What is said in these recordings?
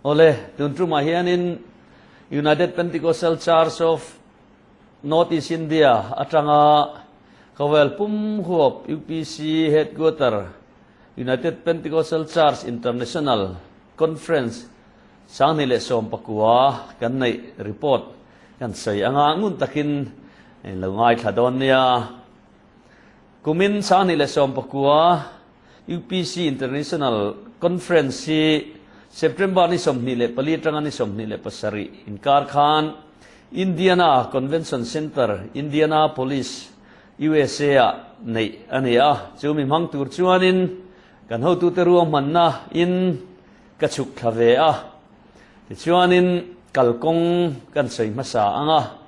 Awle, tun tumah hianin United Pentecostal Church of North East India atanga khawvel pum huap UPC Headquarter United Pentecostal Church International Conference 2019 kan neih report kan sawi anga ngun takin lo ngaithla dawn nia. Kumin 2019 UPC International Conference hi September ni 24 atanga ni 27 inkar khan Indiana Convention Center, Indianapolis, USA ah neih a ni a. Chu mi hmang tur chuanin kan hotute ruahmanna in ka chhuk thla ve a. Tichuanin kalkawng kan sawi hmasa ang a.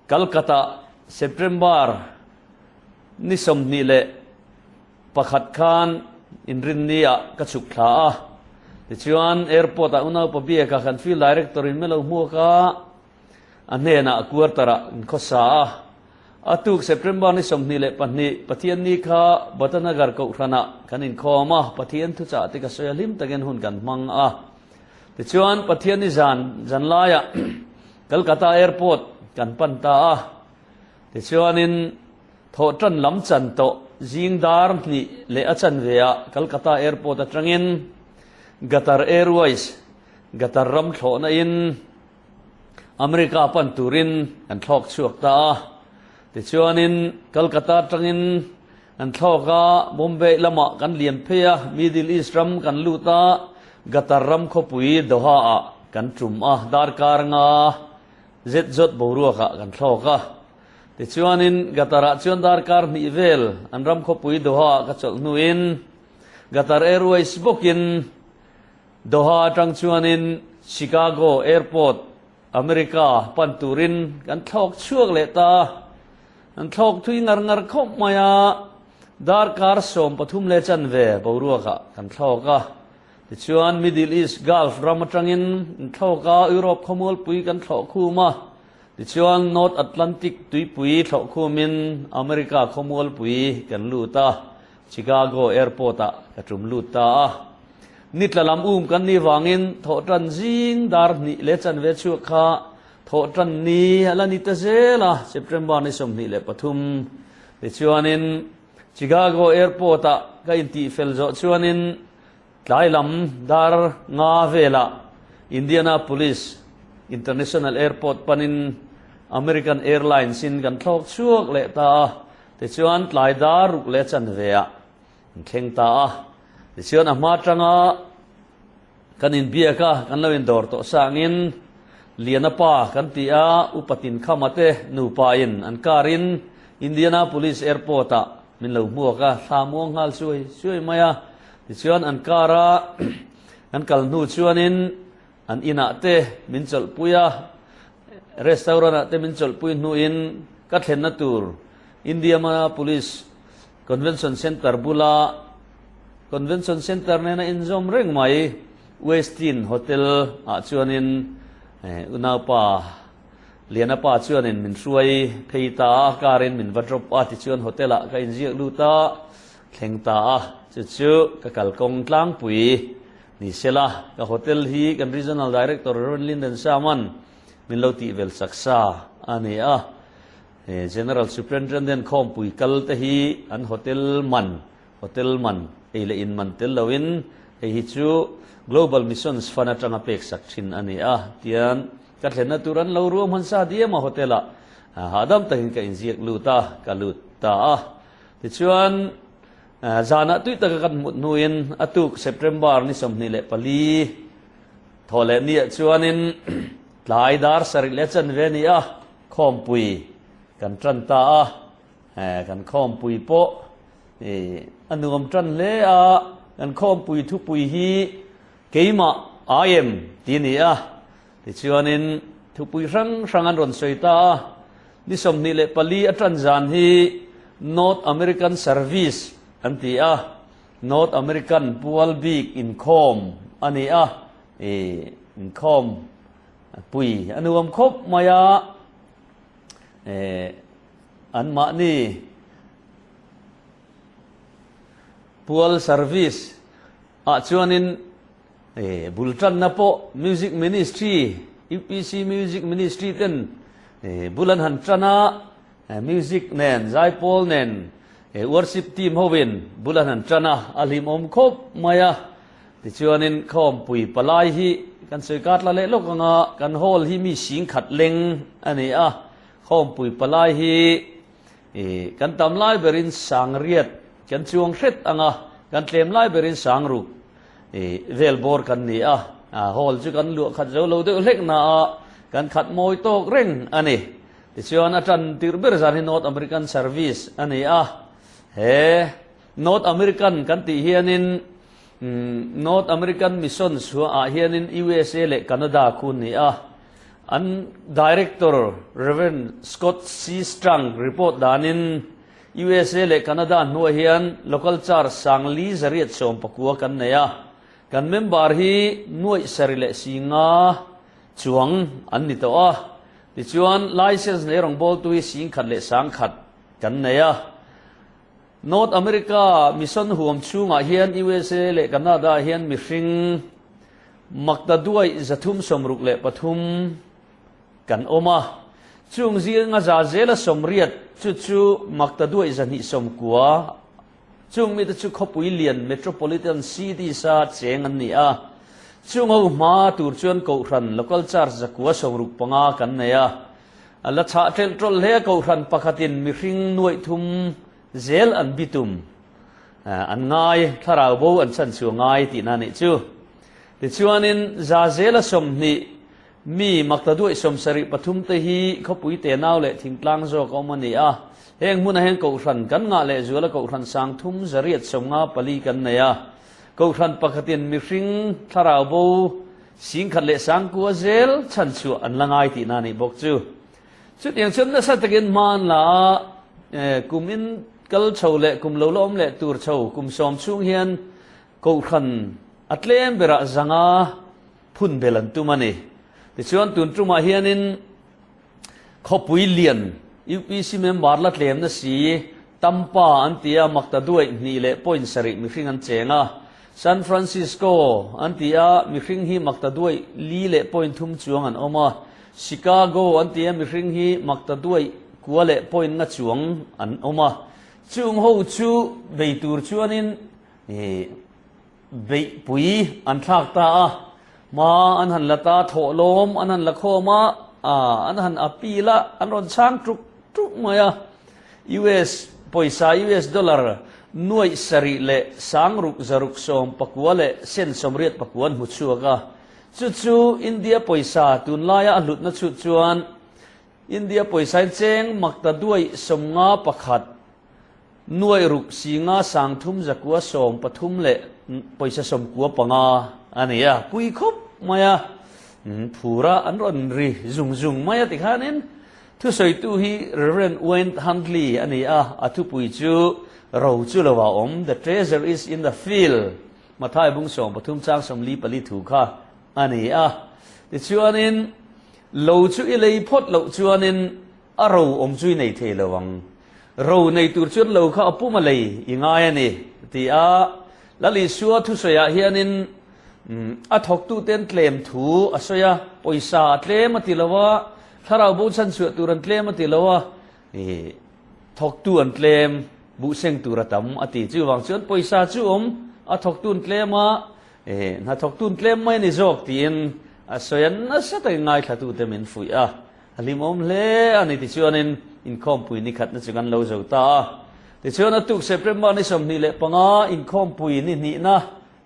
Calcutta, September ni 21 khan inrinni ah ka chhuk thla a. Tichuan airport ah unaupa biak a kan field director in melo hmuak a, a hnenah quarter ah in khawsa a. A tuk September ni 22 Pathianni kha Batanagar kohhran ah kan inkhawm a, Pathian thuchah te ka sawi a hlim takin hun kan hmang a. Tichuan Pathianni zan zanlaiah Calcutta airport kan pan ta a. Tichuanin thawhtan lam chan tawh zing dar hnih leh a chanve ah Calcutta airport atangin Qatar Airways, Qatar ram thlawhna in America pan turin kan thlawk chhuak ta a. Tichuanin Calcutta atangin kan thlawk a, Bombay lamah kan lian phei a, Middle East ram kan lut a, Qatar ram khawpui Doha ah kan tum a, darkar nga zet zawt boruakah kan thlawk a. Tichuanin Qatar-ah chuan darkar hnih vel an ram khawpui Doha-ah ka chawlh hnuin Qatar Airways bawkin Doha atang chuanin Chicago Airport, America pan turin kan thlawk chhuak leh ta a. An thlawk thui ngar ngar khawp mai a, darkar 13 leh chanve boruakah kan thlawk a. Tichuan Middle East Gulf ram atangin an thlawk a, Europe khawmualpui kan thlawh khum a. Tichuan North Atlantic tuipui thlawh khumin America khawmualpui kan lut a, Chicago Airport ah ka tum lut ta a. Nitla lam um kan nih vangin thawhtan zing dar hnih leh chanve chhuak kha thawhtan ni a la ni ta zel a, September ni 23. Tichuanin Chicago Airport ah ka intihfel zawh chuanin Tlai lam dar nga velah Indianapolis International Airport panin American Airlines in kan thlawk chhuak leh ta a, tichuan tlai dar ruk leh chanve ah kan thleng ta a. Tichuan a hma tanga kan inbiak a, kan lo indawr tawh sangin Liana pa kan ti a, Upa Tinkhama te nupa in an car in Indianapolis Airport ah min lo hmuak a, thla muang nghal suai suai mai a. Tichuan an car a kan kal hnu chuanin an inah te min chawlhpui a, restaurant ah te min chawlhpui hnuin ka thlenna tur Indianapolis Convention Centre bula Convention Centre nena inzawm reng mai Westin Hotel ah chuanin unaupa Liana pa chuanin min hruai phei ta a, car in min va drop a, tichuan hotel ah ka inziak lut a. Thleng ta a, chu chu ka kalkawng tlangpui ni sela, ka hotel hi kan Regional Director Rev. Linden Saman min lo tih vel chak sa a ni a. He General Superintendent khawmpui kal te hi an hotel man, hotel man, ei leh in man tel loin hei hi chu Global Missions Fund atanga pek sak thin a ni a, tian ka thlenna tur an lo ruahman sa diam a hotel ah hahdam takin ka inziak lut a, ka lut ta a. Tichuan, zanah tui taka kan hmuh hnuin a tuk September ni 24 thawh leh niah chuanin tlai dar sarih leh chanve ni a khawmpui kan tan ta a, kan khawmpui pawh a nuam tan hle a, kan khawmpui thupui hi keimah I am ti a ni a, tichuanin thupui hrang hrang an rawn sawi ta a. Ni 24 a tan zan hi North American Service an ti a, North American pual bik inkhawm a ni a, ih inkhawm pui a nuam khawp mai a, eh anmahni pual service ah chuanin. Bul tanna pawh Music Ministry, UPC Music Ministry ten bul an han tan a, music nen, zaipawl nen, worship team hovin bul an han tan a, a hlimawm khawp mai a. Tichuanin khawmpui palai hi kan sawi kar tla leh lawk ang a, kan hall hi mi sing khat leng a ni a, khawmpui palai hi kan tam lai berin sangriat kan chuang hret ang a, kan tlem lai berin sangruk vel bawr kan ni a, hall chu kan luah khat zo lo deuh hlek na a, kan khat mawi tawk reng a ni. Tichuan a tan tirh ber zan hi North American Service a ni a, he North American kan tih hianin North American Mission chhuah ah hianin USA leh Canada khu an ni a, an Director Rev. Scott C. Strang report danin USA leh Canada hnuah hian Local Church Sangli zariat 19 kan nei a, kan member hi nuaih sarih leh singa chuang an ni tawh a, tichuan License nei rawngbawltu hi singkhat leh sangkhat kan nei a. North America mission huam chhungah hian USA leh Canada hian mihring makta duaih 363 kan awm a, chung zinga za zela 80 chu chu makta duaih 290, chung mite chu khawpui lian metropolitan cities-a cheng an ni a. Chung ho hma tur chuan kohhran local church 965 kan nei a. A la chhah ṭelh ṭawlh hle a, kohhran pakhatin mihring nuaih thum zel an bitum an ngai, thlarau bo an chhan chu a ngai tihna a nih chu. Tichuanin za zela 20 mi makta duaih 73 te hi khawpui tenau leh thingtlang zawk a awm a ni a. Heng hmunah hian kohhran kan ngah leh zuala kohhran 3154 kan nei a. Kohhran pakhatin mihring thlarau bo 10,000 leh 9,000 zel chhan chhuah an la ngai tihna a nih bawk chu. Chutiang chuan nasa takin hma an la a, kum in kal chho leh kum lo la awm leh tur chho kum 10 chhung hian kohhran a tlem berah zanga phun bel an tum a ni. Tichuan tun tumah hianin Khawpui lian, UPC member la tlemna si, Tampa an ti a, makta duaih hnih leh point sarih mihring an cheng a. San Francisco an ti a, mihring hi makta duaih li leh point thum chuang an awm a. Chicago an ti a, mihring hi makta duaih kua leh point nga chuang an awm a. Chung ho chu bei tur chuanin Beihpui an thlak ta a, hma an han la ta, thawhlawm an han la khawm a, an han appeal a, an rawn chhang tuk tuk mai a. US pawisa, US dollar, nuaih sarih leh sangruk zaruk 19 leh sen 89 an hmu chhuak a. Chu chu India pawisa tunlaia a hlutna chhut chuan India pawisa in cheng makta duaih 51, Nuaih ruk singa 300 913 leh pawisa 95 a ni a, pui khawp mai a, phura an rawn ri zung zung mai a tikhanin thusawitu hi Rev. Wayne Huntley a ni a, a thupui chu Ro chu lo a awm, The Treasure is in the Field, Mathai bung 13 chang 44 thu kha a ni a. Tichuanin lo chu i lei phawt loh chuanin A ro awm chu i nei thei lo ang. Ro nei tur chuan lo kha a pum a lei i ngai a ni, ti a. Lal Isua thusawiah hianin a thawktute an tlem thu a sawi a, pawisa a tlem a ti lo a, thlarau bo chhanchhuah tur an tlem a ti lo a, thawktu an tlem, buhseng tur a tam a ti. Chuvang chuan pawisa chu awm, a thawktu an tlem a, hnathawktu an tlem mai a ni zawk tiin a sawi a, nasa takin ngaithlatute min fuih a. A hlimawm hle a ni tichuanin inkhawmpui ni khatna chu kan lo zo ta a. Tichuan a tuk September ni 25 inkhawmpui ni hnihna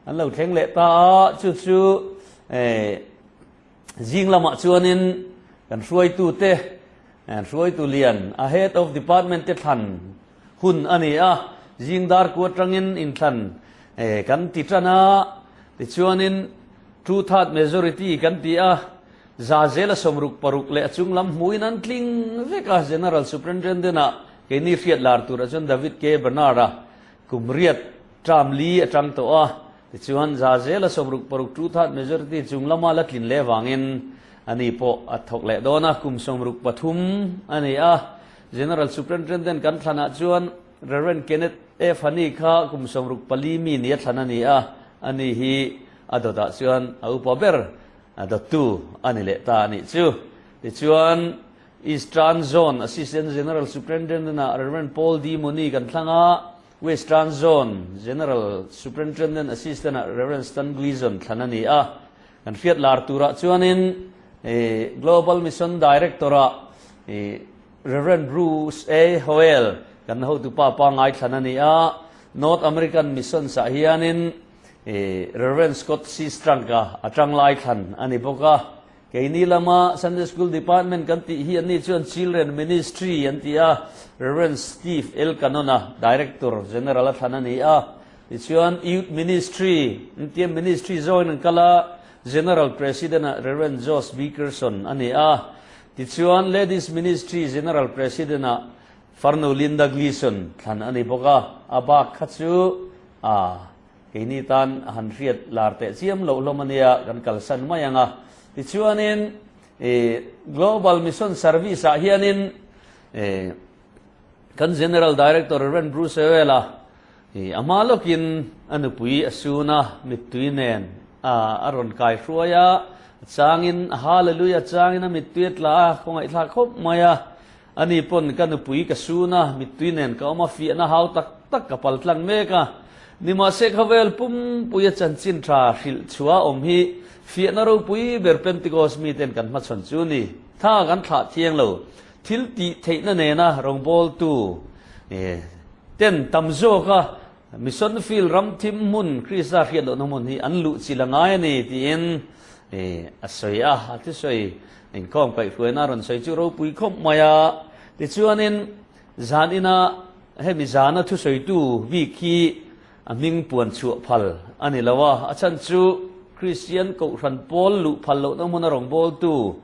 an lo thleng leh ta a, chu chu zing lamah chuanin kan hruaitute, hruaitu lian a head of department te thlan hun a ni a, zing dar ku atangin inthlan kan ti tan a, tichuanin two third majority kan ti a, Za zela 66 leh a chung lam hmuin an tling vek a, General Superintendent-ah keini hriat lar turah chuan David K. Bernard-a kum riat term li a tang tawh a, tichuan za zela 66 two third majority chung lama la tlin leh vangin ani pawh a thawk leh dawn a, kum 63 a ni a. General Superintendent kan thlanah chuan Rev. Kenneth F. Hani kha kum 64 mi nia thlan a ni a, ani hi. A dawtah chuan a upa ber a dawttu a ni leh ta a nih chu. Tichuan, Eastern Zone Assistant General Superintendent-ah Rev. Paul D. Moni kan thlang a, Western Zone General Superintendent Assistant-ah Rev. Stan Gleason thlan a ni a. Kan hriat lar turah chuanin Global Mission Director-ah Rev. Bruce A. Howell kan hotupa pangngai thlan a ni a. North American Missions-ah hianin Rev. Scott C. Strunk-a a tanglai thlan a ni bawk a. Keini lama Sunday School Department kan tih hi anni chuan Children Ministry an ti a, Rev. Steve L. Cannon-a Director General a thlan a ni a. Tichuan Youth Ministry an tia Ministry zawngin an kal a, General President-ah Rev. Josh B. Kerson a ni a. Tichuan Ladies Ministry General President-ah Farnu Linda Gleason thlan a ni bawk a. A bak kha chu a. Keini tan a han hriat lar teh chiam loh hlawm a nia, kan kalsan mai ang a. Tichuanin i Global Mission Service ah hianin i kan General Director Rev. Bruce Ewell-a i a hma lawkin a nupui a sun a, mittui nen a a rawn kai hruai a, a changin a Hallelujah changin a mittui a tla a, khawngaihthlak khawp mai a. Ani pawn ka nupui ka sun a, mittui nen ka awm a, fiahna hau tak tak ka pal tlang mek a. Nimahse khawvel pumpuia chanchin tha hrilh chhuah awm hi fiahna ropui ber Pentecost miten kan hmachhawn chu ni. Tha kan thlah thiang lo. Thil tih theihna nena rawngbawltu ten tam zawka Mission field ram thim hmun Krista hriat lohna hmun hi an luh chilh a ngai a ni tiin a sawi a, a thusawi inkhawm kaihhruaina a rawn sawi chu ropui khawp mai a. Tichuanin zan ina hemi zana thusawitu bik hi a hming puan chhuah phal a ni lo a, a chhan chu Kristian Kohhran pawl luh phal lohna hmuna rawngbawltu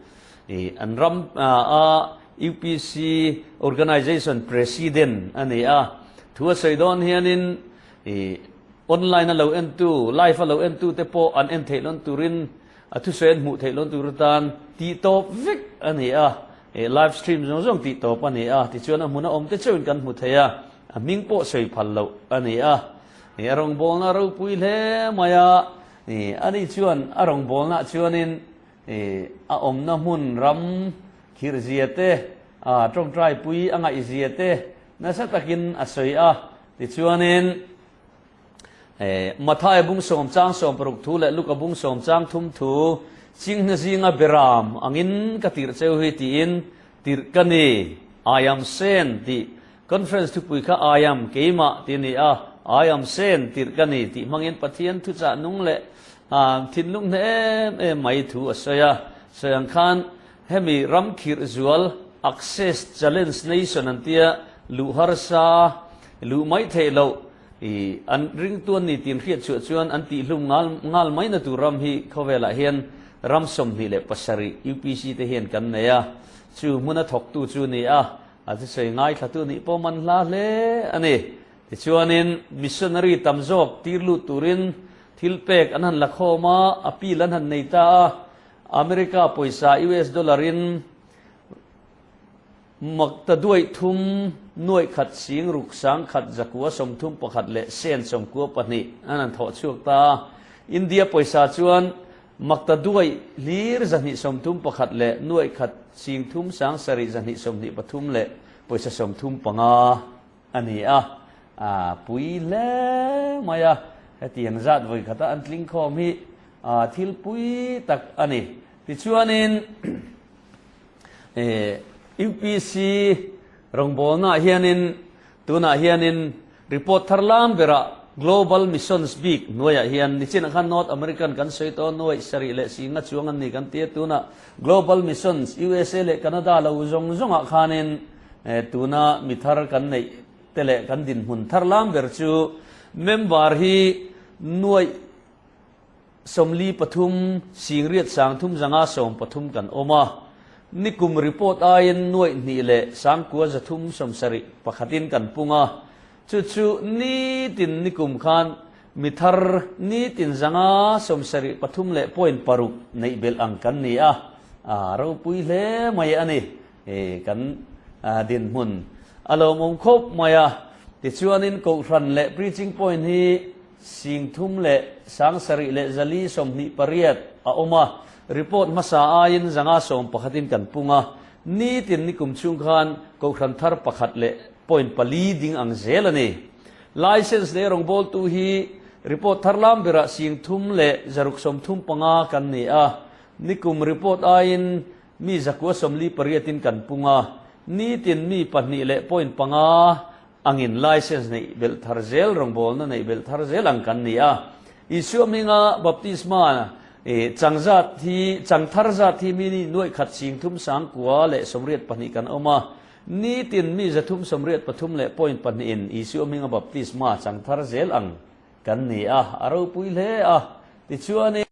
an ram a UPC Organization President a ni a. Thu a sawi dawn hianin ih online a lo entu, live a lo entu te pawh an en theih lawn turin a thusawi an hmuh theih lawn tur atan tih tawp vek a ni a, ih live stream zawng zawng tih tawp a ni a, tichuan a hmuna awm te chauhin kan hmu thei a, a hming pawh sawi phal loh a ni a. Ih a rawngbawlna a ropui hle mai a, ih ani chuan a rawngbawlnaah chuanin ih a awmna hmun ram khirhzia te, a tawngtaipui a ngaihzia te Nasa takin a sawi a, tichuanin Mathaia bung sawm chang 60 thu leh Luka bung sawm chang thum thu, Chinghne zinga beram angin ka tirh cheu hi tiin tirh ka ni, I am sent tih conference thupui kha I am keimah tih a ni a, I am sent tirh ka ni tih hmangin Pathian thuchah nung leh thinlung hne em em mai thu a sawi a, sawi ang khan Hemi ram khirh zual Access Challenge Nation an tia luh harsa luh mai theih loh i an ringtu an ni tih an hriat chhuah chuan an tihhlum ngal ngal mai na tur ram hi khawvelah hian ram 27 UPC te hian kan nei a, chu hmuna thawktu chu ni a, a thusawi ngaithlatu nih pawh man hla hle a ni. Tichuanin missionary tam zawk tir lut turin thil pek an han la khawm a, appeal an han nei ta a, America pawisa US dollar in makta duaih thum nuaih khat sing ruk sang khat zakua 31 leh sen 92 an han thawh chhuak ta a. India pawisa chuan makta duaih hlir 231 leh nuaih khat sing thum sang sarih 223 leh pawisa 35 a ni a. A pui hle mai a, hetiang zat vawi khata an tling khawm hi a thil pui tak a ni. Tichuanin UPC rawngbawlnaah hianin tunah hianin report thar lam berah Global Missions bik hnuaiah hian nichinah khan North American kan sawi tawh nuaih sarih leh singa chuang an ni kan ti a, tunah Global Missions USA leh Canada lo zawng zawngah khanin tuna mi thar kan neih te leh kan dinhmun thar lam ber chu member hi nuaih 43 singriat 30 zanga 13 kan awm a, nikum report aiin nuaih hnih leh sangkua 300 70 pakhatin kan pung a, chu chu nitin nikum khan mi thar nitin zanga 73 leh point paruk neih belh ang kan ni a, a ropui hle mai a ni kan dinhmun a lawmawm khawp mai a. Tichuanin Kohhran leh Preaching Point hi. singthum leh sangsarih leh zali 28 a awm a, report hmasa aiin zanga sawm pakhatin kan pung a, nitin nikum chhung khan kohhran thar pakhat leh point pali ding ang zel a ni. Licence leh rawngbawltu hi report thar lam berah singthum leh zaruk 35 kan ni a, nikum report aiin mi zakua 48 in kan pung a, nitin mi pahnih leh point panga angin licence neih belh thar zel, rawngbawlna neih belh thar zel ang kan ni a. Isua hminga baptisma chang zat hi, chang thar zat hi mi ni nuaih khat sing thum sang kua leh 82 kan awm a. Nitin mi 383 leh point pahnihin Isua hminga baptisma chang thar zel ang kan ni a, a ropui hle a. Tichuanin,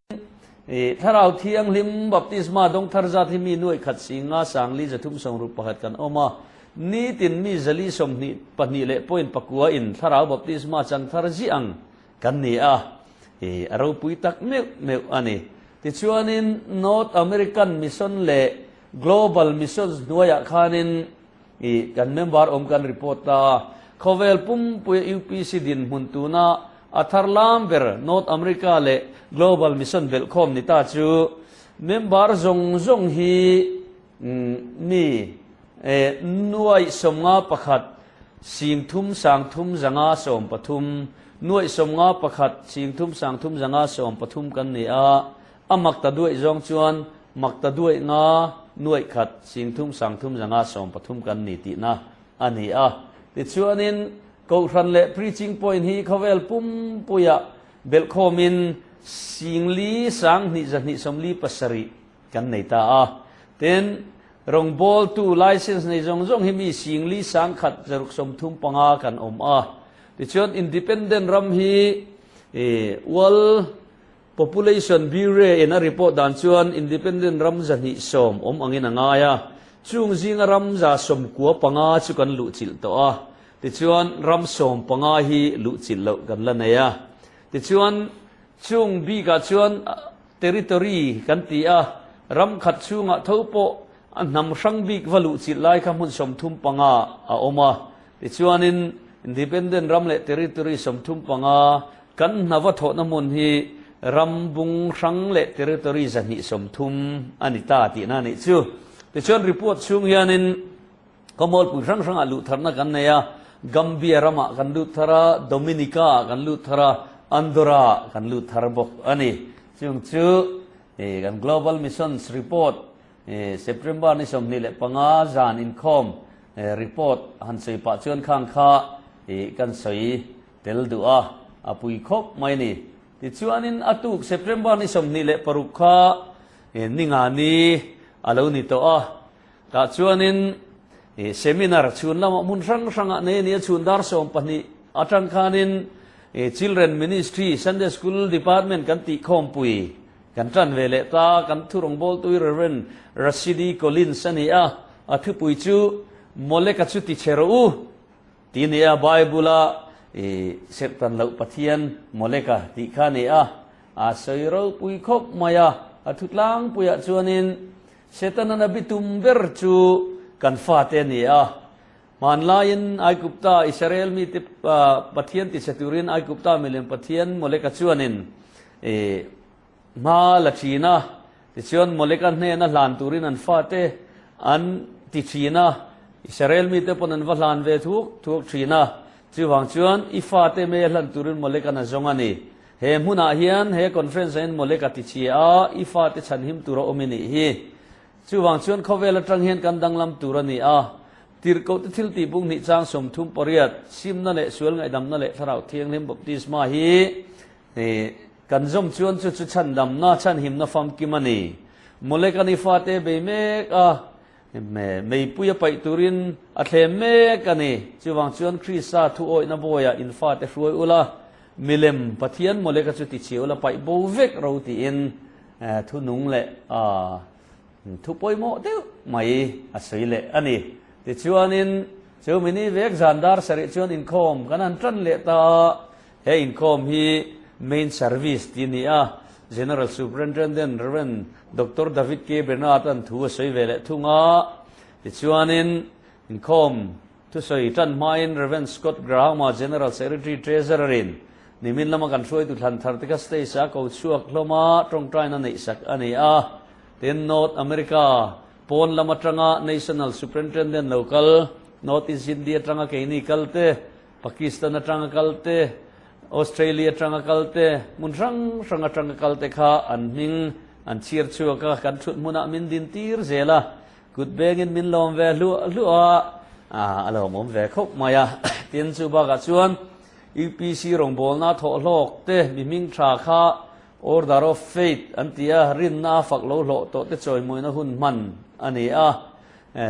Thlarau Thianghlim baptisma dawng thar zat hi mi nuaih khat si nga sang li 361 kan awm a. Nitin mi 422 leh point pakua in Thlarau baptisma chang thar ziah ang kan ni a, a ropui tak meuh meuh a ni. Tichuanin, North American Mission leh Global Missions hnuaiah khanin, I kan member awm kan report ta a, khawvel pumpuia UPC dinhmun tuna a thar lam ber North America leh Global Mission belhkhawm ni ta chu member zawng zawng hi mi nuaih 51 singthum sangthum 513 nuaih 51 singthum sangthum 513 kan ni a. A mak ta duaih zawng chuan mak ta duaih nga nuaih khat singthum sangthum 513 kan ni tihna a ni a. Tichuanin Kohhran leh Preaching Point hi khawvel pumpuiah belhkhawmin singli sang hnih 247 kan nei ta a. Tin, rawngbawltu license nei zawng zawng hi mi singli sang khat 635 kan awm a. Tichuan Independent ram hi World Population Bureau in a report dan chuan Independent ram 210 awm angin a ngai a, chung zinga ram 95 chu kan luhchilh tawh a, tichuan ram 15 hi luhchilh loh kan la nei a. Tichuan chung bikah chuan territory kan ti a, ram khat chhungah tho pawh a hnam hrang bik va luhchilh lai kha hmun 35 a awm a, tichuanin Independent ram leh territory 35 Kan hna va thawhna hmun hi ram bung hrang leh territory 230 a ni ta tihna a nih chu. Tichuan report chhung hianin khawmualpui hrang hrangah luh tharna kan nei a, Gambia ramah kan lut thar a, Dominica ah kan lut thar a, Andorra ah kan lut thar bawk a ni. Chung chu kan Global Missions report September ni 25 zan inkhawm report han sawi pah chuan khang kha kan sawi tel duh a, a pui khawp mai ni. Tichuanin a tuk September ni 26 kha ninga ni a lo ni tawh a, tah chuanin seminar chhun lamah hmun hrang hrangah nei a ni a, chhun dar 12 atang khanin Children Ministry Sunday School Department kan tih khawmpui kan tan ve leh ta, kan thu rawngbawltui Rev. Rashidi Collins a ni a, a thupui chu Moleka chu ti che rawh u. Ti nia Bible-a i serhtan loh Pathian Moleka tih kha a ni a, a sawi ropui khawp mai a, a thu tlangpuiah chuanin Setana bi tum ber chu kan fate a ni a. Hmanlaiin Aigupta Israel mite Pathian tichhe turin Aigupta milem Pathian Moleka chuanin i hma la thin a, tichuan Moleka hnena hlan turin an fate an ti thin a, Israel mite pawn an va hlan ve thuak thuak thin a, chuvang chuan i fate mei a hlan turin Moleka'n a zawng a ni. He hmunah hian he conference ah hian Moleka ti chhia a, i fate chhanhim tura awm i nih hi. Chuvang chuan khawvel atang hian kan danglam tur a ni a, tirhkohte thil tih bung hnih chang 38, simna leh sual ngaihdamna leh thlarau thianghlim baptisma hi Kan zawm chuan chu chu chhandamna, chhanhimna famkim a ni. Molek a ni fate bei mek a, meipui a paih turin a thlem mek a ni. Chuvang chuan Krista thu awihna bawiah in fate hruai ula, milem Pathian Molek-a chu tichhe ula paih bo vek ro tiin thu nung leh thu pawimawh deuh mai a sawi leh a ni. Tichuanin chu mini vek zan dar sarih chuan inkhawm kan han tan leh ta a, He inkhawm hi Main Service tih a ni a, General Superintendent Rev. Doctor David K. Bernard an thu a sawi ve leh thung a. Tichuanin inkhawm thusawi tan hmain Rev. Scott Graham-a General Secretary Treasurer-in Nimin lama kan hruaitu thlan thar te kha stage ah ko chhuak hlawm a, tawngtaina neih sak a ni a. Tin, North America pawn lam atanga National Superintendent lo kal, North East India atanga keini kal te, Pakistan atanga kal te, Australia atanga kal te, hmun hrang hrang atanga kal te kha an hming an chhiar chhuak a, kan thut hmunah min din tir zel a, kut bengin min lawm ve hluah hluah a, a lawmawm ve khawp mai a. Tin, chu bakah chuan UPC rawngbawlna thawhhlawk te mi hming tha kha Order of Faith an ti a, rinna a fak lo hlawh tawh te chawimawina hun hman a ni a.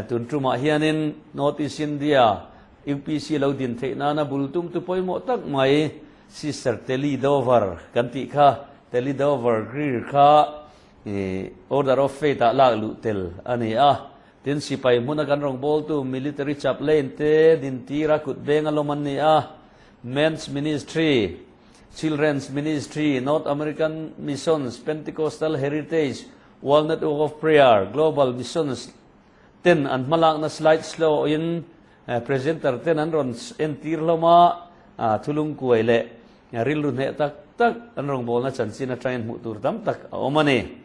Tun tumah hianin North East India UPC lo din theih nana bul tumtu pawimawh tak mai Sister Telly Dover kan tih kha, Telly Dover Greer kha Order of Faith ah lak luh tel a ni a. Tin, sipai hmuna kan rawngbawltu Military Chaplain te dintira kut beng a lawm an ni a, Men's Ministry, Children's Ministry, North American Missions, Pentecostal Heritage, World Network of Prayer, Global Missions ten an hmalakna slide slow in presenter ten an rawn entir hlawm a, thulungkuai leh rilru hneh tak tak an rawngbawlna chanchin atangin hmuh tur tam tak a awm a ni.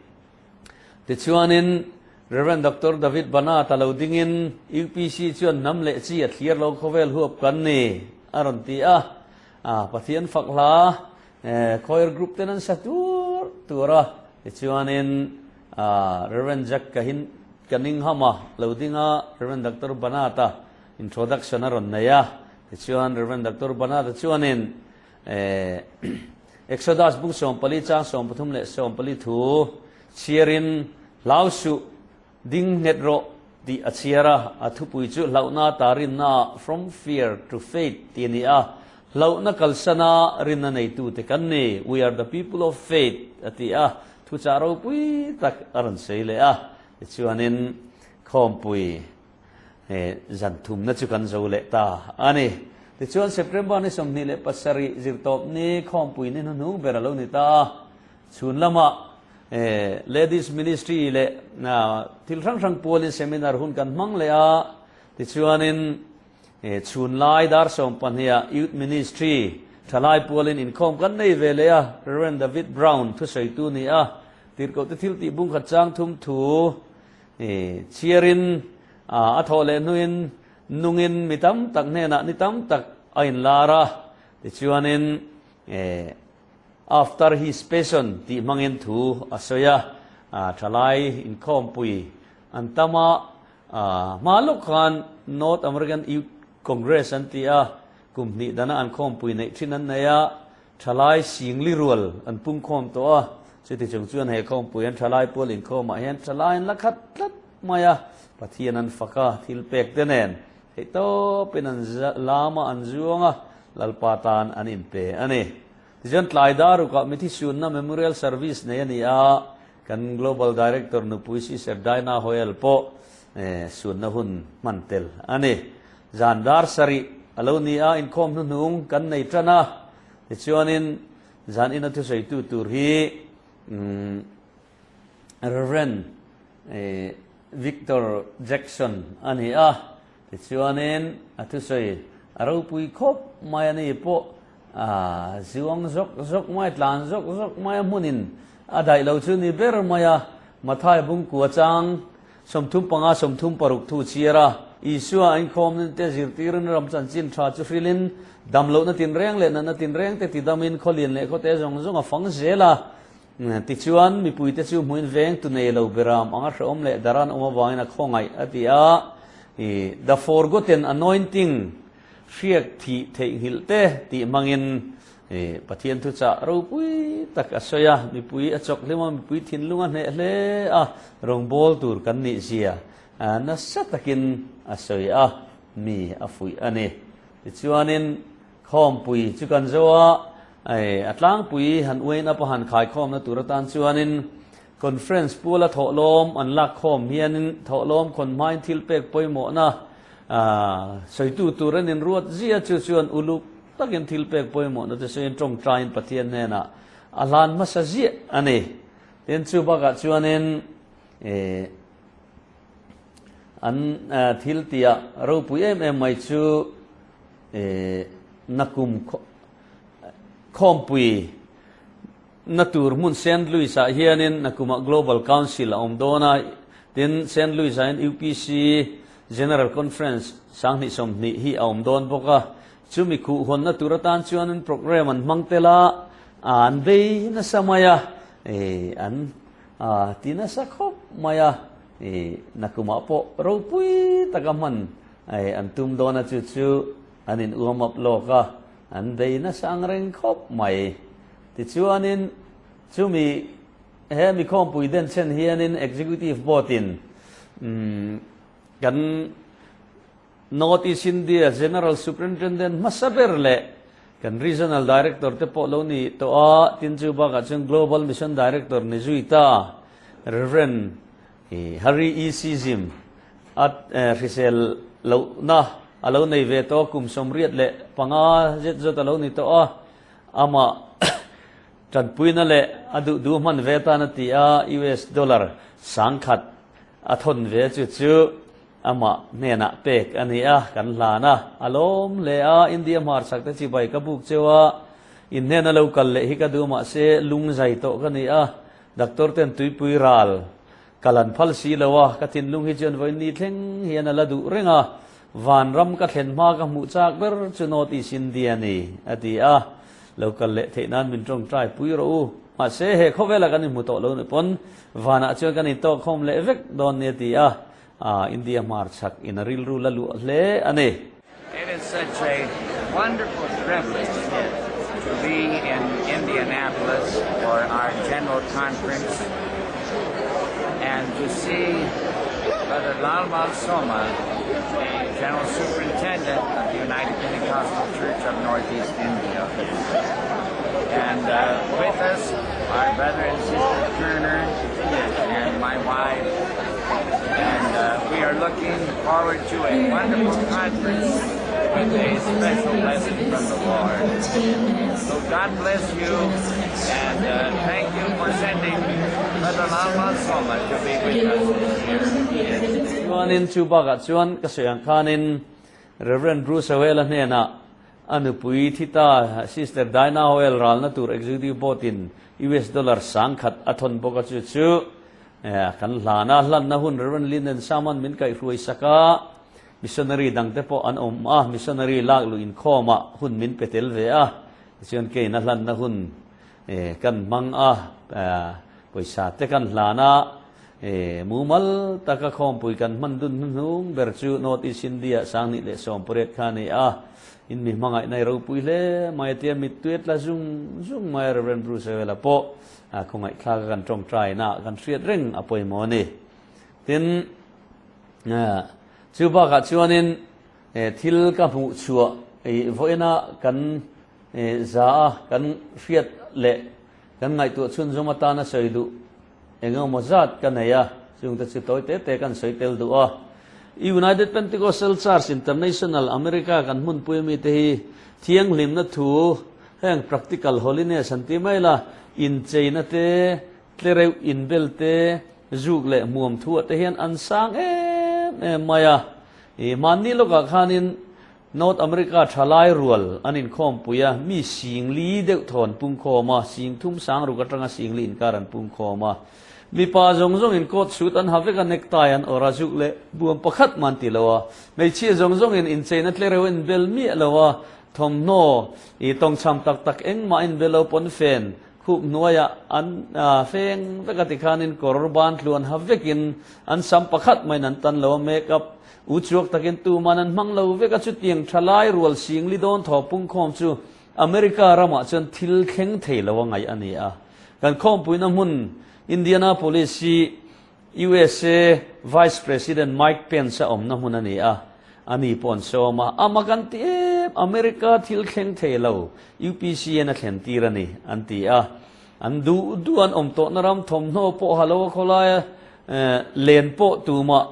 Tichuanin, Rev. Doctor David Banat a lo dingin UPC chuan hnam leh chi a thlir lo khawvel huap kan ni, a rawn ti a. Pathian fak hla choir group ten an sa tur tur a. Tichuanin, Rev. Jack Cunningham a lo ding a, Rev. Doctor Banat a introduction a rawn nei a. Tichuan, Rev. Doctor Banat a chuanin, Exodus bung 14 chang 33 leh 14 thu chhiarin hlau suh ding nghet rawh tih a chhiar a, a thupui chu hlauhna ta rinna from fear to faith tih a ni a, hlauhna kalsana rinna neitute kan ni, we are the people of faith a ti a, thuchah ropui tak a rawn sawi leh a, tichuanin khawmpui He zan thumna chu kan zo leh ta a ni. Tichuan September ni 27 zirtawp ni khawmpui ni hnuhnung ber a lo ni ta a. Chhun lamah Ladies Ministry leh thil hrang hrang pualin seminar hun kan hmang leh a. Tichuanin chhun lai dar 12ah Youth Ministry thalai pualin inkhawm kan nei ve leh a. Rev. David Brown thusawitu ni a. Tirhkohte thil tih bung khat chang thum thu Chhiarin a thawh leh hnuin nungin mi tam tak hnenah ni tam tak a inlar a, tichuanin After his passion tih hmangin thu a sawi a, thalai inkhawmpui an tam a, hma lawk khan North American Youth Congress an ti a, kum hnih dana an khawmpui neih thin an nei a, Thalai singli rual an pungkhawm tawh a, chuti chung chuan he khawmpui an thalai pual inkhawmah hian thalai an la khat tlat mai a, Pathian an fak a, thil pek te nen theih tawpin an lam a, an zuang a, Lalpa tan an inpe a ni. Tichuan tlai darukah mithi sunna Memorial Service nei a ni a, kan Global Director nupui Sister Dinah Hoel pawh sunna hun hman tel a ni. Zan dar sarih a lo ni a, inkhawm hnuhnung kan nei tan a, tichuanin zan ina thusawitu tur hi Rev. Victor Jackson a ni a, tichuanin a thusawi a ropui khawp mai a ni pawh a zuang zawk zawk mai, tlan zawk zawk mai a hmunin a daih lo chu ni ber mai a, Mathai bungkua chang 35 36 thu chhiar a, Isua a inkhawmna te zirtirin ram chanchin tha chu hrilhin, damlohna tinreng leh natna tinreng te tidamin khawlian leh khawte zawng zawng a fang zel a. Tichuan, mipuite chu hmuin veng tu nei lo beram anga hrehawm leh daran awm avangin a khawngaih a ti a. The Forgotten Anointing, Hriak thih theihnghilh te tih hmangin Pathian thuchah ropui tak a sawi a, mipui a chawk hlim a, mipui thinlung a hneh hle a, rawngbâwl tur kan nih zia nasa takin a sawi a, mi a fuih a ni. Tichuanin khawmpui chu kan zo a, a tlangpui han uain up a han khaikhawmna tur atan chuanin Conference puala thawhlawm an lak khawm hianin thawhlawm khawn hmain thil pek pawimawhna sawitu tur an inruat zia chu chuan uluk takin thil pek pawimawhna te sawiin tawngtaiin Pathian hnenah a hlan hmasa ziah a ni. Tin, chu bakah chuanin an thil tihah ropui em em mai chu nakum. Khawmpui na tur hmun Saint Louis ah hianin nakumah Global Council a awm dawn a, tin Saint Louis ah hian UPC General Conference 2020 hi a awm dawn bawk a, chumi khuhhawnna tur atan chuanin programme an hmang tel a, an bei nasa mai a, an ti nasa khawp mai a, nakumah pawh ropui taka hman an tum dawn a, chu chu an in uam up lawk a, an bei nasa ang reng khawp mai. Tichuanin chumi he mi khawmpui den chhen hianin Executive Board in kan North East India General Superintendent hmasa ber leh kan Regional Director te pawh lo ni tawh a, tin chu bakah chuan Global Mission Director ni zui ta Rev. Harry E. Sizim a hrisel lohna a lo nei ve tawh a, kum 85 zet zawt a lo ni tawh a, amah tanpuina leh a duh duh hman ve tan a ti a, US dollar 10,000 a thawn ve chu chu amah hnenah pek a ni a, kan hlan a, a lawm hle a, India hmarchhak te chibai ka buk cheu a, in hnena lo kal leh hi ka duh mahse lung zai tawh ka ni a, Doctor ten tuipui ral ka lan phal si lo a, ka thinlung hi chuan vawiin ni thleng hian a la duh reng a, vanram ka thlen hma ka hmuh chak ber chu North East India a ni, a ti a. Lo kal leh theih nan min tawngtai pui rawh u. Mahse, he khawvela kan inhmu tawh lo ni pawn vanah chuan kan intawkkhawm leh vek dawn ni a ti a, India hmarchhak in a rilru la luah hle a ni. It is such a wonderful privilege to be in Indianapolis for our general conference and to see Brother Lalmalsawma, the General Superintendent of the United Pentecostal Church of Northeast India. And uh, with us, our brother and sister Turner and my wife. And uh, we are looking forward to a wonderful conference with a special blessing from the Lord. So God bless you, and uh, thank you for sending Brother Lalmalsawma to be with us this year. Chuanin chu bakah chuan ka sawi ang khanin Rev. Bruce Howell-a hnenah a nupui thi ta Sister Dinah Howell ralna tur Executive Board in US dollar 10,000 a thawn bawk a chu chu kan hlan a, hlanna hun Rev. Linden Saman min kaihhruai sak a, Missionary dangte pawh an awm a, missionary lak luh inkhawmah hun min pe tel ve a, tichuan keiin a hlanna hun kan hmang a, pawisa te kan hlan a, mumal taka khawmpui kan hman dun hnuhnung ber chu North East India 2018 kha a ni a, in mi hmangaihna i ropui hle mai a tia mittui a tla zung zung mai a Rev. Bruce Ewela pawh khawngaihthlak a kan tawngtaina kan hriat reng a pawimawh a ni. Tin, Chu bakah chuanin thil ka hmuh chhuah vawiina kan za a, kan hriat leh kan ngaihtuah chhunzawm atana sawi duh eng emaw zat ka nei a, chungte chu tawi te te kan sawi tel duh a. United Pentecostal Church International America kan hmunpui mite hi thianghlimna thu heng practical holiness an ti mai la, incheina te, Tlereuh inbel te, zuk leh hmuam thuah te hian an sang em em mai a. I hmanni lawkah khanin North America thalai rual an inkhawmpui a, mi singli deuh thaw an pungkhawm a, sing thum sang ruk atanga singli inkar an pungkhawm a. Mipa zawng zawngin coat suit an ha vek a, necktie an awrh a, zuk leh buam pakhat mah an ti lo a. Hmeichhia zawng zawngin incheina tlereuh inbel miah lo a, thawmhnaw i tawngchham tak tak engmah inbel lo pawnfen Khup hnuaiah an feng vek a tikhanin kawr ban tluan ha vekin an sam pakhat maiin an tan lo a, make up u chuak takin tuman an hmang lo vek a, chutiang thalai rual singli dawn thaw pungkhawm chu America ramah chuan thil thleng thei lo a ngaih a ni a. Kan khawmpuina hmun Indianapolis hi USA Vice President Mike Pence a awmna hmun a ni a, a ni pawh an sawm a, ama kan ti em, America thil thleng thei lo, UPCN a thlen tir a ni, an ti a. An duh duh an awm tawhna ram thawmhnaw pawh ha lo a khawlaia len pawh tumah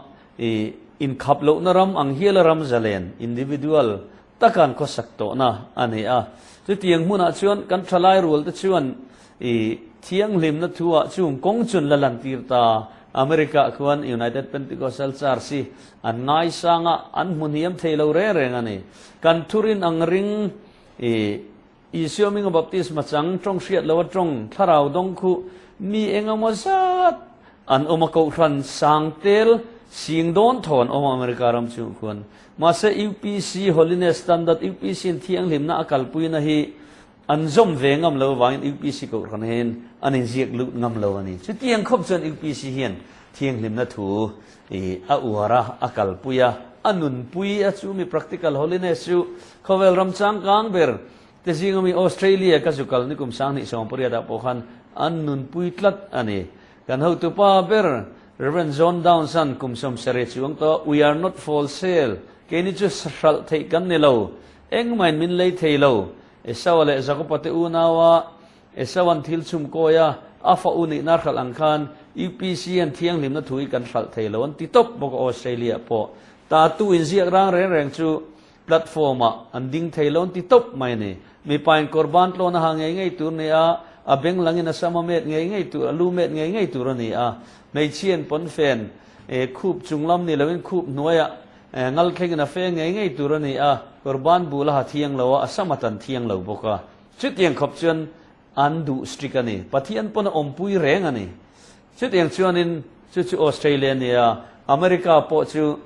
inkhap lohna ram ang hiala ram zalen, individual, taka an khawsak tawhna a ni a. Chutiang hmunah chuan kan thalai rualte chuan i thianghlimna thuah chung kawng chun la lantir ta. America khuan United Pentecostal Church hi an ngaisang a, an hmu hniam thei lo reng reng a ni. Kan thurin ang ring i. Isua hminga baptisma chang, tawng hriat loa tawng, thlarau dawng khuh, mi engemaw zat an awm a kohhran sang tel sing dawn tho an awm a America ram chungah khuan. Mahse UPC Holiness Standard, UPC in thianghlimna a kalpuina hi an zawm ve ngam lo avangin UPC kohhran hian an inziak lut ngam lo a ni. Chutiang khawp chuan UPC hian thianghlimna thu i a uar a, a kalpui a, a nunpui a chu mi practical holiness chu khawvel ram changkang ber te zinga mi Australia ka zu kal nikum 2018 ah pawh khan an nunpui tlat a ni. Kan hotupa ber Rev. John Downs an kum 70 chuang tawh We are not for sale, keini chu hralh theih kan ni lo, engmahin min lei thei lo, Esau-a leh Jakob-a te unaua Esau-a'n thil chhum kawi a, a fa u nihna hralh ang khan UPC hian thianghlimna thu hi kan hralh thei lo an ti tawp bawk a Australia pawh tatu inziak rang reng reng chu platform ah an ding thei lo an ti tawp mai a ni. Mipa in kawr ban tlawn a ha ngei ngei tur ni a, a beng langin a sam a met ngei ngei tur, a lu met ngei ngei tur a ni a. Hmeichhia in pawnfen khup chunglam ni loin khup hnuaiah Ngal thlengin a fe ngei ngei tur a ni a, kawrban bul a ha thiang lo a, a sam a tan thiang lo bawk a. Chutiang khawp chuan an duh strict a ni. Pathian pawn a awmpui reng a ni. Chutiang chuanin chu chu Australia a ni a, America pawh chu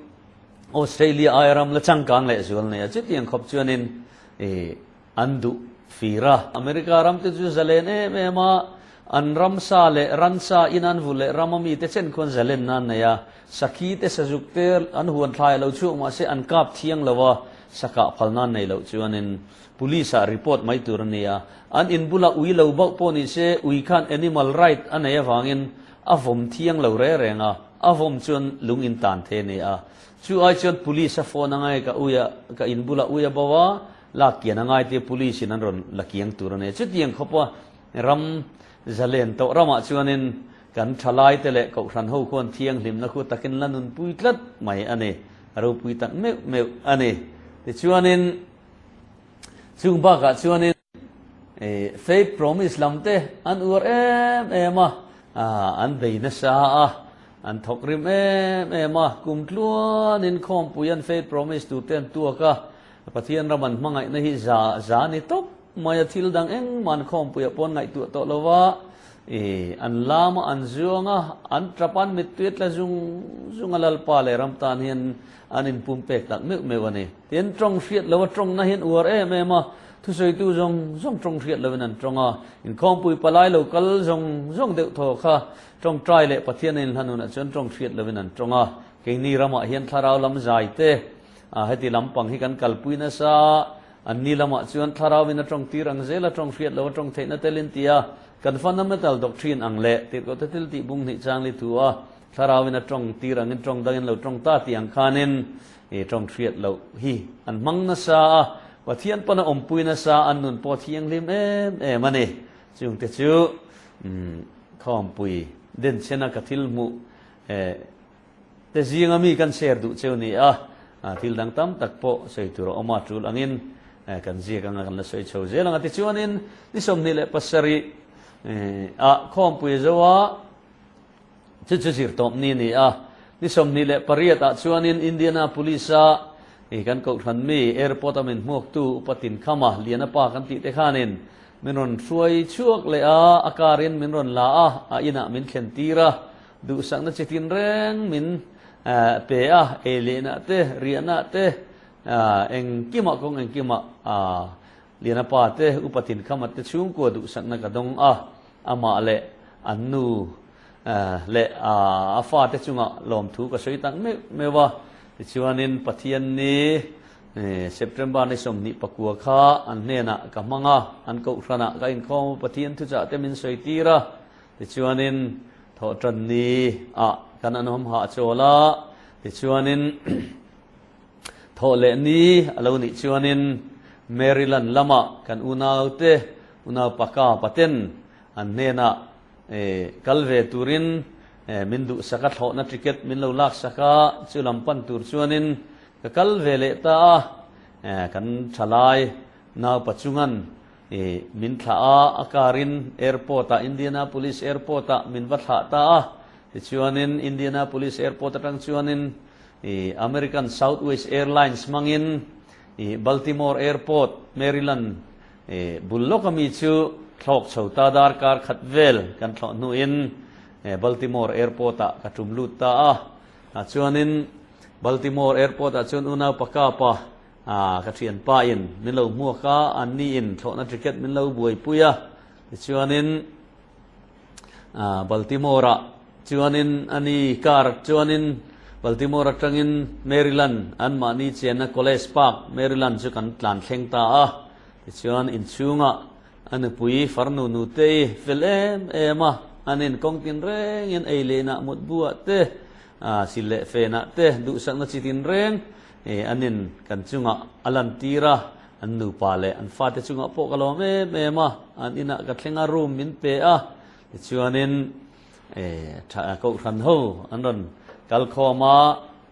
Australia aia ram la changkang leh zual nei a. Chutiang khawp chuanin ih An duh fir a. America ram te chu zalen em em a, an ramsa leh ransa in an vulh leh ram a mite chen khuan zalen nan nei a. Sakhi te sazuk te an huan thlai a lo chhuak mahse an kap thiang lo a, sakah phal nan nei loh chuanin police ah report mai tur a ni a. An in bulah ui lo bauh pawh ni se ui khan animal right a nei avangin a vawm thiang lo re reng a, a vawm chuan lung in tan the a ni a. Chu ai chuan police a phone angai ka ui a, ka in bulah ui a bo a, Lak kian a ngai tia police in an rawn la kiang tur a ni. Chutiang khawpa ram zalen tawh ramah chuanin kan thalai te leh kohhran ho khuan thianghlimna khu takin la nunpui tlat mai a ni. A ropui tak meuh meuh a ni. Tichuanin chung bakah chuanin faith promise lam te an uar em em a, an bei nasa a, an thawk rim em em a, kum tluanin khawmpui an faith promise tur te an tuak a, Pathian ram an hmangaihna hi za za ni tawp mai a, thil dang engmah an khawmpuiah pawh an ngaihtuah tawh lo va, i an lam a, an zuang a, an tap a, an mittui a tla zung zung a, Lalpa leh ram tan hian an inpumpek tak meuh meuh a ni. Tin, tawng hriat lo a tawngna hian uar em em a, thusawitu zawng zawng tawng hriat loin an tawng a, inkhawmpui palai lo kal zawng zawng deuh thaw kha tawngtai leh Pathian a inhlan hunah chuan tawng hriat loin an tawng a, keini ramah hian thlarau lam zai te, A heti lampang hi kan kalpui nasa a, an ni lamah chuan thlarauin a tawng tir ang zel a, tawng hriat lo a tawng theihna telin ti a, kan fundamental doctrine ang leh tirhkohte thil tih bung hnih chang li thu a, thlarauin a tawng tir angin tawng dangin lo tawng ta tih ang khanin i tawng hriat loh hi an hmang nasa a, Pathian pawn a awmpui nasa a, an nun pawh a thianghlim em em a ni. Chungte chu khawmpui denchhena ka thil hmuh Te zinga mi kan share duh cheu ni a, thil dang tam tak pawh sawi tur a awm a, tul angin kan ziak anga kan la sawi chho zel ang a. Tichuanin ni 27 ah khawmpui zo a, chu chu zir tawp ni a ni a. Ni 28 ah chuanin Indianapolis a kan kohhran mi airport a min hmuaktu Upa Tinkhama, Liana pa kan tih te khanin min rawn hruai chhuak leh a, a car in min rawn la a, a inah min thlen tir a. Duhsakna chi tin reng min pe a, ei lehna te, riahna te, engkimah kawng engkimah Liana pa te, Upa Tinkhama te chhungkua duhsakna ka dawng a, amah leh an nu leh a fate chungah lawmthu ka sawi tak meuh meuh a. Tichuanin Pathian ni September ni 29 kha an hnenah ka hmang a, an kohhranah ka inkhawm a, Pathian thuchah te min sawi tir a. Tichuanin thawhṭan ni ah kan an awm hahchawl a, tichuanin thawh leh ni a lo nih chuanin Maryland lamah kan unaute, unau paka paten an hnenah kal ve turin min duhsak a, thlawhna ticket min lo laksak a, chu lam pan tur chuanin ka kal ve leh ta a, kan ṭhalai naupa chungan I min thlah a, a car in airport ah Indianapolis airport ah min va thlah ta a, tichuanin Indianapolis airport atang chuanin i American Southwest Airlines hmangin i Baltimore airport Maryland Bul lawk ami chu thlawk chho ta darkar khat vel kan thlawh hnuin Baltimore Airport ah ka tum lut ta a. Tah chuanin Baltimore Airport ah chuan unau Pakapa ka thianpa in min lo hmuak a, anni in thlawhna ticket min lo buaipui a. Tichuanin Baltimore ah chuanin ani car chuanin Baltimore atangin Maryland anmahni chenna College Park, Maryland chu kan tlan thleng ta a. Tichuan inchhungah a nupui farnu nutei fel em em a, an in kawng tin rengin ei lehna mutbuah te, sil leh fenah te duhsakna chi tin reng an in kan chungah a lantir a. An nupa leh an fate chungah pawh ka lawm em em a, an inah ka thleng a, room min pe a, tichuanin tha kohhran ho an rawn kal khawm a,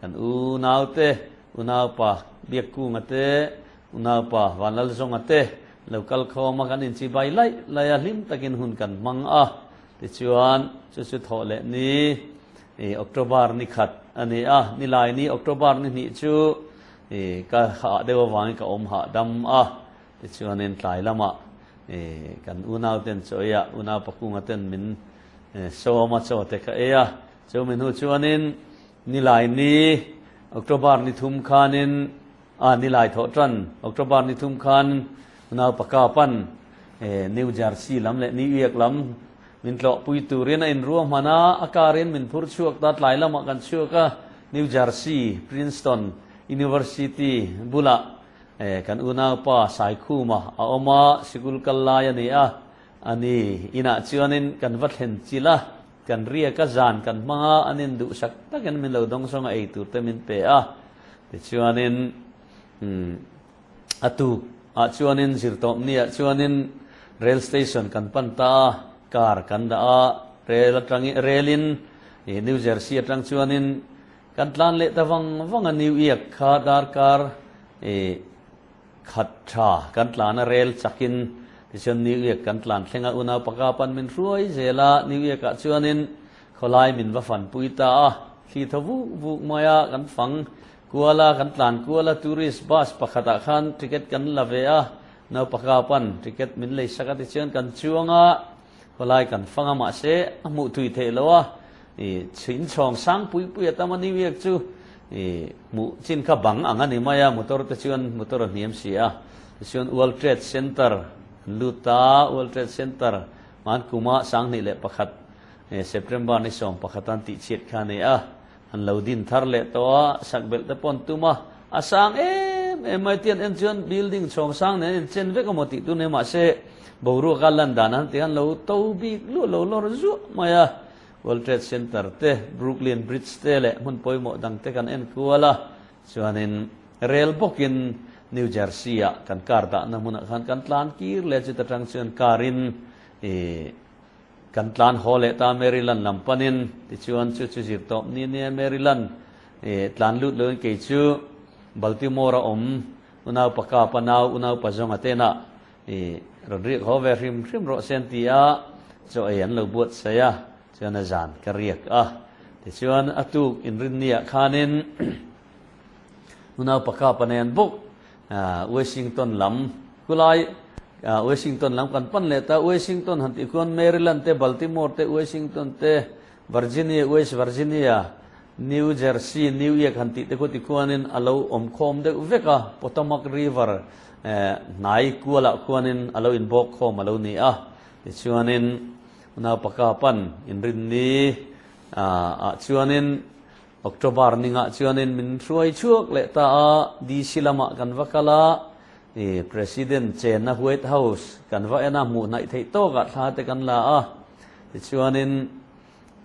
kan unaute, unaupa Biakkunga te, unaupa Vanlalzawnga te lo kal khawm a, kan inchibai laih laih a, hlim takin hun kan hmang a, tichuan chu chu thawh leh ni October ni khat a ni a, nilai ni October ni hnih chu I ka hah deuh avangin ka awm hahdam a, tichuanin tlai lamah i kan unau ten chaw ei a, unau pakunga ten min sawm a, chaw te ka ei a. Chu mi hnu chuanin nilai ni October ni thum khanin a nilai thawh tan October ni thum khan unau paka pan New Jersey lam leh New York lam min tlawhpui turin a inruahman a, a karin min phur chhuak ta, tlai lamah kan chhuak a, New Jersey, Princeton University bulah kan unaupa Saikhuma a awm a, sikul kal lai a ni a, a ni inah chuanin kan va thlen chilh a, kan riak a, zan kan hmang a, an induhsak takin min lo dawngsawng a, ei tur te min pe a, tichuanin A tuk ah chuanin zirtawpni ah chuanin rail station kan pan ta a, car kan dah a, rail atang rail in New Jersey atang chuanin kan tlan leh ta vang vang a, New York kha darkar khat tha kan tlan a rail chakin tichuan New York kan tlan thleng a, unau paka pan min hruai zel a, New York ah chuanin khawlai min va fanpui ta a, thli thaw vuk vuk mai a kan fang Kual a kan tlan kual a tourist bus pakhat ah khan ticket kan la ve a, naupaka pan ticket min lei sak a tichuan kan chuang a, khawlai kan fang a mahse a hmuh thui theih lo a, ih inchhawng sang pui pui a tam a New York chu ih hmuh chin kha bang ang a ni mai a, motor te chuan motor a hniam si a, tichuan World Trade Center an lut ta, World Trade Center hman kuma 2001 September ni 11 an tihchhiat kha a ni a. An lo din thar leh tawh a, sak belh te pawh an tum a, a sang em em mai tian en chuan building chhawng sang nen an inchen vek emaw tih tur nia mahse boruak a lan dan an ti khan lo to bik luah lo lawr zuah mai a, World Trade Center te, Brooklyn Bridge te leh hmun pawimawh dang te kan en kual a, chuanin rel bawkin New Jersey ah kan car dahna hmunah khan kan tlan kir leh chuta tang chuan car in ih Kan tlan haw leh ta Maryland lam panin, tichuan chu chu zir tawp ni nia Maryland i tlan lut loin kei chu Baltimore a awm unau pa kap a nau unau pa zawng a tenah i rawn riak haw ve hrim hrim rawh se an ti a, chaw ei an lo buatsaih a, chuan a zan ka riak a. Tichuan a tuk inrinniah khanin unau pa kap a nen bawk Washington lam khulai Washington lam kan pan leh ta. Washington han tih khuan Maryland te, Baltimore te, Washington te, Virginia, West Virginia, New Jersey, New York han tih te khu tikhuanin a lo awm khawm deuh vek a. Potomac River hnai kualah khuanin a lo inbawk khawm a lo ni a. Tichuanin Unau pan inrinni ah chuanin October ningah chuanin min hruai chhuak leh ta a, DC lamah kan va kal a, i President chenna White House kan va en a, hmuh hnaih theih tawkah thla te kan la a, tichuanin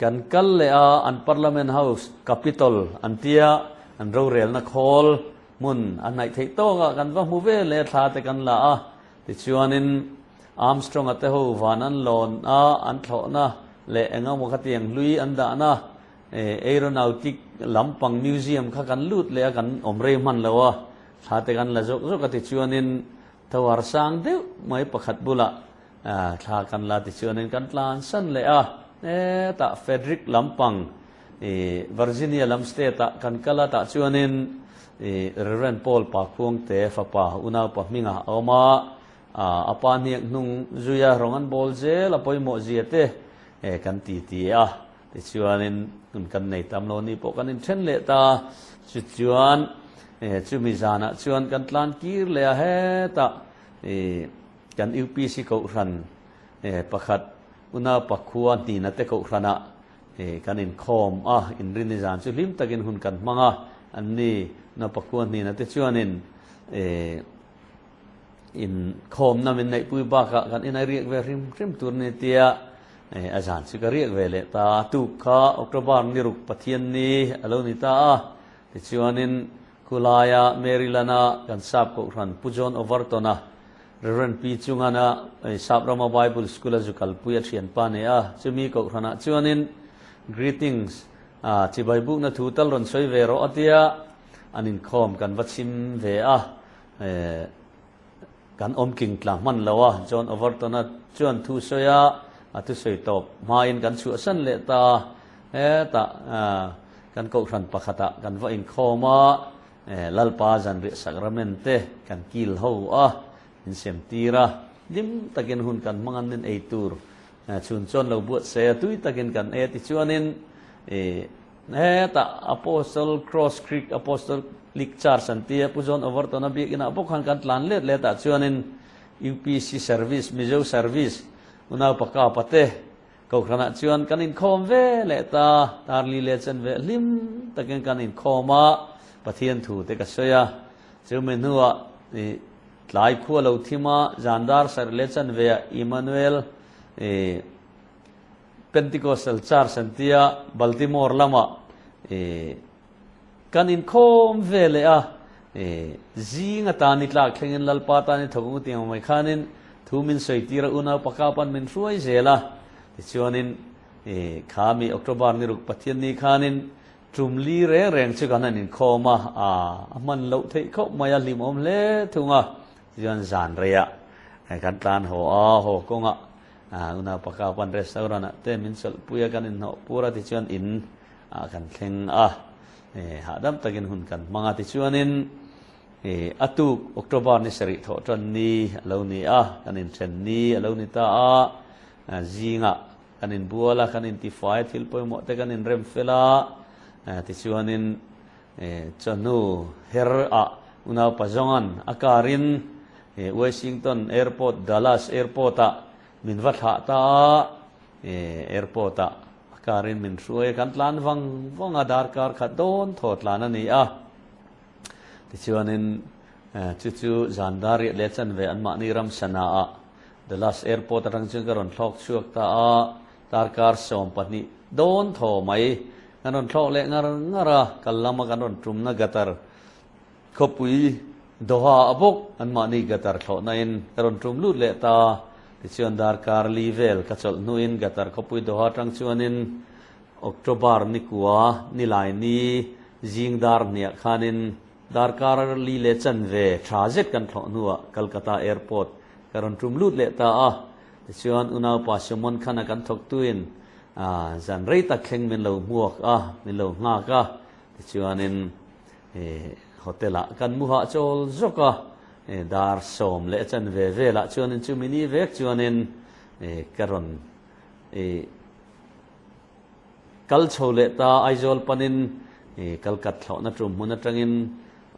kan kal leh a, an Parliament House, Capitol an tia, an rorelna khawl hmun a hnaih theih tawkah kan va hmu ve leh a, thla te kan la a, tichuanin Armstrong-a te ho van an lawn a, an thlawhna leh engemaw khatiang hlui an dahna Aeronautic lampang museum kha kan lut leh a, kan awm rei hman lo a, thla te kan la zawk zawk a tichuanin tower sang deuh mai pakhat bulah thla kan la tichuanin kan tlan san leh a, hetah Frederick lampang Virginia lam state ah kan kal a tah chuanin Reverend Paul Pakhuangte fapa unaupa hmingah a awm a. A pa hniak hnung zuia rawng an bawl zel a pawimawh zia te kan ti ti a. Tichuanin hun kan nei tam lo ni pawh kan inthen leh ta. Chuchuan chumi zanah chuan kan tlan kir leh a hetah kan UPC kohhran pakhat una pakhua hnina te kohhranah kan inkhawm a, inrinni zan chu hlim takin hun kan hmang a. Anni una pakhua hnina te chuanin Inkhawmna min neihpui bakah kan inai riak ve hrim hrim tur ni tia a zan chu ka riak ve leh ta. A tuk kha October ni ruk Pathian ni a lo ni ta a. Tichuanin khulaia Maryland-a kan sap kohhran Pu John Overton-a Reverend Pi Chungana sap rama Bible School-a zu kalpui a thianpa nei a. Chumi kohhranah chuanin Greetings chibai bukna thu tal rawn sawi ve rawh a tia an inkhawm kan va chhim ve a. Kan awm tling tla hman lo a, John Overton-a chuan thu sawi a, a thusawi tawp hmain kan chhuahsan leh ta a, hetah kan kohhran pakhatah kan va inkhawm a, Lalpa zanriah sacrament te kan kil ho a, min sem tir a, hlim takin hun kan hmang an nen ei tur chhun chuan lo buat se a, tui takin kan ei a tichuanin Hetah Apostle Cross Creek Apostolic Church an tia Pu John Overton-a biakinah bawk khan kan tlan let let ah chuanin UPC Service, Mizo Service, Unaupa Kapa te Kohhranah chuan kan inkhawm ve leh ta, Tarli leh chen ve hlim takin kan inkhawm a, Pathian thu te ka sawi a. Chumi hnuah i tlai khua lo thim a, zan dar sarih leh chen ve ah Emmanuel i Pentecostal Church an tia Baltimore lamah kan inkhawm ve leh a, zing atan i tlak thlengin Lalpa tan i thawk ang u tih ang mai khanin thu min sawi tir a, unau paka pan min hruai zel a. Tichuanin kha mi October ni ruk Pathian ni khanin tum li reng reng chu kan han inkhawm a, a hman loh theih khawp mai a, hlimawm hle thung a. Tichuan zan reiah kan tlan haw a, haw kawngah Unau paka pan restaurant ah te min chawlh pui a, kan inhnawh pur a tichuan in ah kan thleng a, hahdam takin hun kan hmang a tichuanin a tuk October ni sarih thawh tan ni a lo ni a, kan inthen ni a lo ni ta a, zingah kan inbual a, kan intifai a, thil pawimawh te kan inrem fel a, tichuanin chawhnu her ah unau pazawngan a car in Washington Airport, Dallas Airport ah min va thlah ta a, airport ah a car in min hruai a, kan tlan vang vang a, darkar khat dawn thaw tlan a ni a. Tichuanin chu chu zan dar riah leh chanve anmahni ram sana ah Dallas Airport atang chuan ka rawn thlawk chhuak ta a, darkar 12 dawn thaw mai kan rawn thlawk leh ngar ngar a, kal lama kan rawn tumna gutter Khawpui Doha a bawk anmahni Qatar thlawhnain ka rawn tum lut leh ta. Tichuan darkar li vel ka chawlh hnuin Qatar khawpui Doha atang chuanin October ni kua nilai ni zing dar hniah khanin darkar li leh chanve tha zet kan thlawh hnuah Calcutta Airport ka rawn tum lut leh ta a. Tichuan unaupa Simon Khan-a kan thawktuin zan rei tak thleng min lo hmuak a, min lo nghak a. Tichuanin Hotel ah kan mu hah chawl zawk a, dar sawm leh chanve velah chuanin chumi ni vek chuanin ka rawn kal chho leh ta Aizawl panin Kalkat thlawhna tum hmun atangin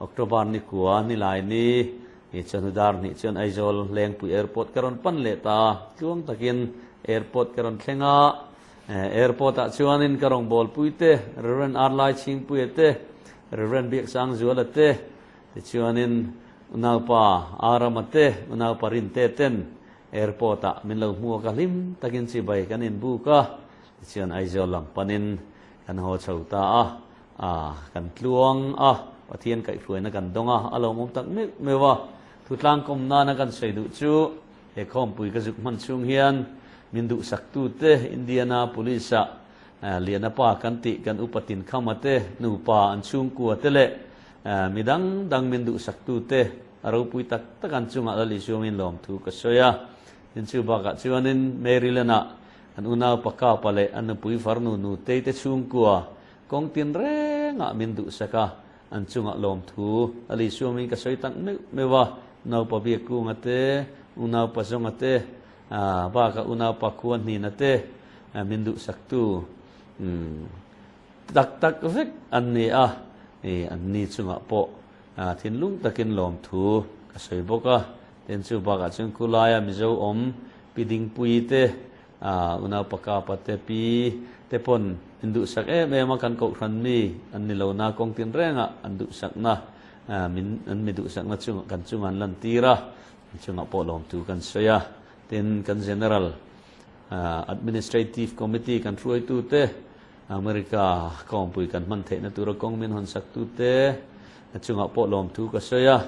October ni kua nilai ni chawhnu dar hnih chuan Aizawl Lengpui Airport ka rawn pan leh ta, tluang takin airport ka rawn thleng a. Airport ah chuanin ka rawngbawlpui te, Rev. Arlai Chhingpuia te, Rev. Biaksangzuala te, tichuanin Unaupa Arama te, Unaupa Rinte ten airport ah min lo hmu a, ka hlim takin chibai kan inbuk a, tichuan Aizawl lam panin kan haw chho ta a, a kan tluang a, Pathian kaihhruaina kan dawng a, a lawmawm tak meuh meuh a, thutlang kawm nana kan sawi duh chu He khawmpui ka zuk hman chhung hian min duhsaktute Indiana Police-ah Liana pa kan tih kan upa Tinkhama te, nupa an chhungkua te leh mi dang dang min duhsaktute a ropui tak tak an chungah Lal Isuamin lawmthu ka sawi a. Tin chu bakah chuanin Maryland-ah an unaupa Kapa leh a nupui farnu Nutei te chhungkua kawng tinrengah min duhsak a. An chungah lawmthu a lei suamin ka sawi tak meuh meuh a, naupa biak kunga te, Unaupa zawnga te, bakah unaupa khua hnina te min duhsaktu tak tak vek an ni a, an ni chungah pawh thinlung takin lawmthu ka sawi bawk a. Tin chu bakah chuan khulaia Mizo awm Pi Dingpuii te, unaupa Kapa te, Pi te pawn min duhsak em em a, kan kohhran mi an ni lo na kawng tinrengah an duhsakna min an mi duhsakna chungah kan chungah an lantir a. An chungah pawh lawmthu kan sawi a, tin kan General Administrative Committee kan hruaitute, America kawngpui kan hman theihna tura kawng min hawn saktute chungah pawh lawmthu ka sawi a,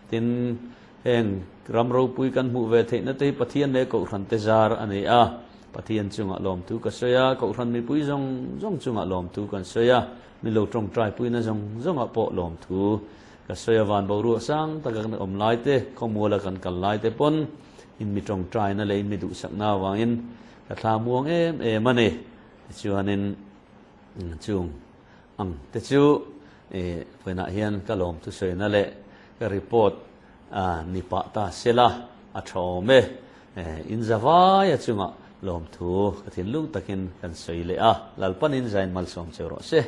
tin heng ram ropui kan hmuh ve theihna te hi Pathian leh Kohhran te zar a ni a, Pathian chungah lawmthu ka sawi a, Kohhran mipui zawng zawng chungah lawmthu kan sawi a, min lo tawngtaipuina zawng zawngah pawh lawmthu Ka sawi a van boruak sang taka kan awm lai te, khawmuala kan kal lai te pawn in mi tawngtaina leh in mi duhsakna avangin ka thla muang em em a ni. Tichuanin chung ang te chu vawiinah hian ka lawm thusawina leh ka report ni pah ta sela a tha awm e. In zavaia chungah lawmthu ka thinlung takin kan sawi leh a, Lalpanin zain malsawm cheu rawh se.